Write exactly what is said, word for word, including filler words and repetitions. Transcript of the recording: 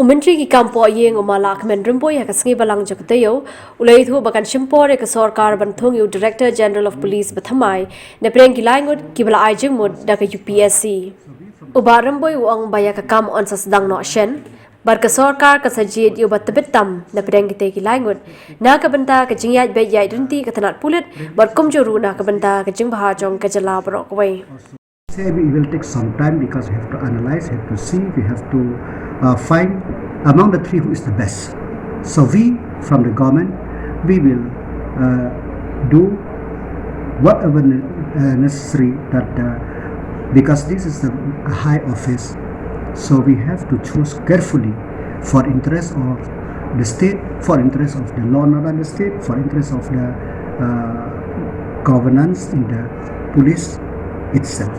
U Myntri ki kam poh ïing u Bah Lahkmen Rymbui ha ka sngi Balang jong ka taïew u la ïathuh ba kan shim por ïa ka sorkar ban thung ïa u Director General of Police ba thymmai napdeng ki lai ngut kiba la ai jingmut da ka U P S C. U Bah Rymbui u ong ba ïa ka kam yn sa sdang noh shen bad ka sorkar kan sa jied ïa u ba tbit tam napdeng kitei ki lai ngut na ka bynta ka jingïaid beit ïaid ryntih ka tnat pulit bad kumjuh ruh na ka bynta ka jingbha jong ka jylla baroh kawei. Say we will take some time because we have to analyze, have to see, we have to uh, find among the three who is the best. So we, from the government, we will uh, do whatever ne- uh, necessary that uh, because this is a high office, so we have to choose carefully for interest of the state, for interest of the law and order in the state, for interest of the uh, governance in the police itself.